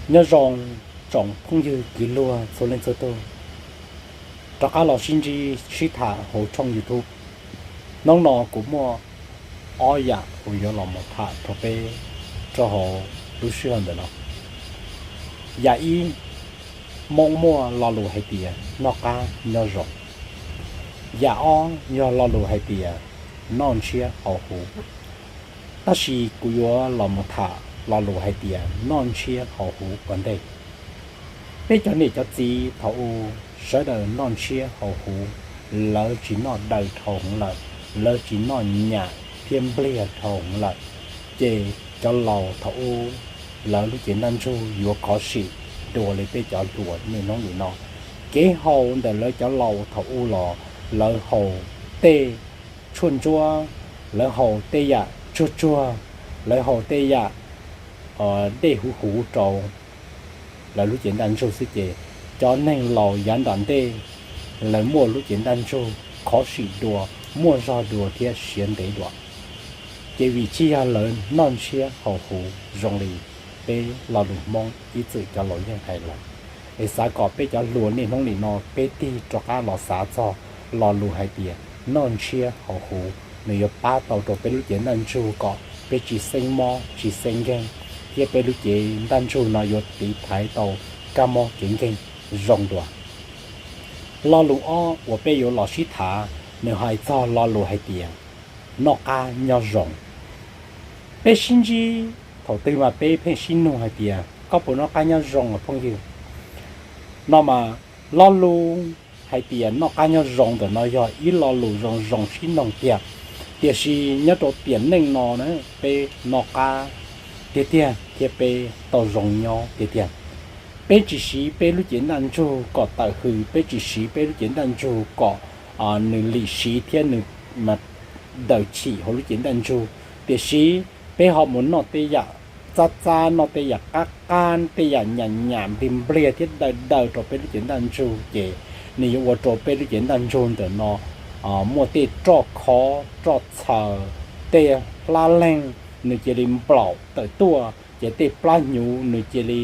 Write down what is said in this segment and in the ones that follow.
Nyob zoo tsoom phooj ywg kwv luag txhua leej txhua tug, rov qab los sib ntsib sib tham hauv tshooj YouTube. Hnub no kuv muaj ob yam uas yuav los mus tham rau peb rau hauv lub sij hawm ntawm no. Yam ib, Hmoob muaj lo lus hais tias noj qab nyob zoo. Yam ob yog lo lus hais tias noj ntshiab haus huv. Tab sis kuv yuav los mus tham lo lus hais tias noj ntshiab haus huv ua ntej. Peb cov niam cov txiv thaum ub sawv daws noj ntshiab haus huv, lawv tsis noj daw dhau heev lawm, lawv tsis noj nyam thiab npliag dhau heev lawm, ces cov laus thaum ub lawv lub cev ntaj ntsug yuav khov sim dua li peb cov hluas niaj hnub nim no. Kev haus ntawm lawv cov laus thaum ub los lawv haus tej tshuaj ntsuab, lawv haus tej yam tsuag tsuag, lawv haus tej yam dej huv huv rau lawv lub cev ntaj ntsug xwb ces cov neeg laus yav nram ntej lawv muaj lub cev ntaj ntsug khov sim dua, muaj zog dua thiab siav ntev dua. Ces vim tsis yog lawv noj ntshiab haus huv zoo li peb lo lus Hmoob ib txwm cov laus yeej hais lawm. Es xav kom peb cov hluas niaj hnub nim no peb tig rov qab los xav txog lo lus hais tias noj ntshiab haus huv, nws yuav pab tau rau peb lub cev ntaj ntsug kom peb tsis xeeb mob tsis xeeb nkeeg, thiab peb lub cev ntaj ntsug no yuav tiv thaiv tau kab mob kev nkeeg zoo dua. Lo lus ob uas peb yuav los sib tham, nws hais txog lo lus hais tias noj qab nyob zoo. Peb sib ntsib thaum twg mas peb pheej sib nug hais tias koj puas noj qab nyob zoo os phooj ywg? No mas lo lus hais tias noj qab nyob zoo ntawm no yog ib lo lus zoo zoo sib noog tiag, tiam sis nyob rau tiam neej no na peb noj qab tiag tiag thiab peb tau zoo nyob tiag tiag. Peb tsis siv peb lub cev ntaj ntsug kom tawm hws, peb tsis siv peb lub cev ntaj ntsug kom nws lim siv thiab nws daws chim hauv lub cev ntaj ntsug, tiam sis peb ho mus noj tej yam txab txab, noj tej yam qab qab, tej yam nyam nyam npliag npliag thiab daw daw rau peb lub cev ntaj ntsug ces nws yuav ua rau peb lub cev ntaj ntsug ntawm no muaj tej roj khov roj txhaws, tej hlab leeg nws cia li nplaum tawm tuaj, ces tej plab hnyuv nws cia li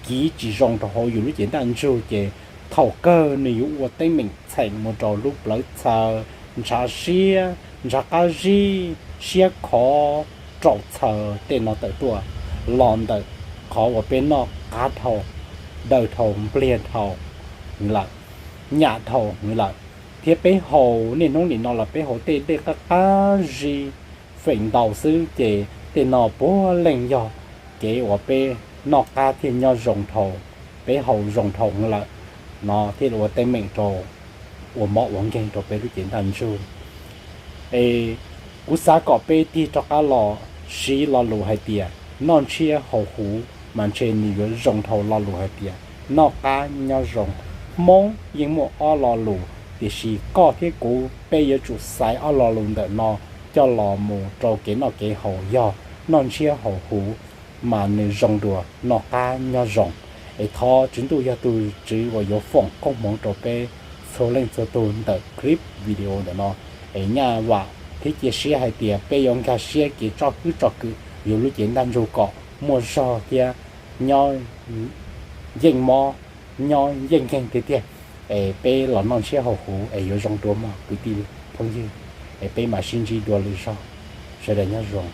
kiv tsis zoo rau hauv yus lub cev ntaj ntsug ces thaum kawg nws yuav ua teeb meem txheem mus rau lub plawv txhaws, ntshav siab, ntshav qab zib, siab khov, raum txhaws tej no tawm tuaj los ntawm qhov uas peb noj qab dhau, daw dhau, npliag dhau lawm, nyam dhau lawm, thiab peb haus niaj hnub nim no los peb haus tej dej qab qab zib feem ntau xwb ces tej no puav leej yog kev uas peb noj qab thiaj nyob zoo dhau, peb haus zoo dhau lawm no thiaj li ua teeb meem rau ua mob ua nkeeg rau peb lub cev ntaj ntsug. Es kuv xav kom peb tig rov qab los siv lo lus hais tias noj ntshiab haus huv mas ntshe nws yuav zoo dhau lo lus hais tias noj qab nyob zoo. Hmoob yeej muaj ob lo lus, tiam sis koj thiab kuv peb yuav tsum xaiv ob lo lus ntawm no coj los mus rau kev noj kev haus yog noj ntshiab haus huv mas nws zoo dua noj qab nyob zoo. Es thov Tswv Ntuj yog tus Tswv uas yuav foom koob hmoov rau peb txhua leej txhua tug ntawm clip video ntawm no. Es nyaj vam thiab cia siab hais tias peb yuav nkag siab kev tso hwb tso kwm yus lub cev ntaj ntsug kom muaj zog thiab nyob yeej mob, nyob yeej nkeeg tiag tiag. Es peb los noj ntshiab haus huv es yuav zoo dua mog kwv tij phooj ywg. Es peb mam sib ntsib dua lwm zaug. Sawv daws nyob zoo.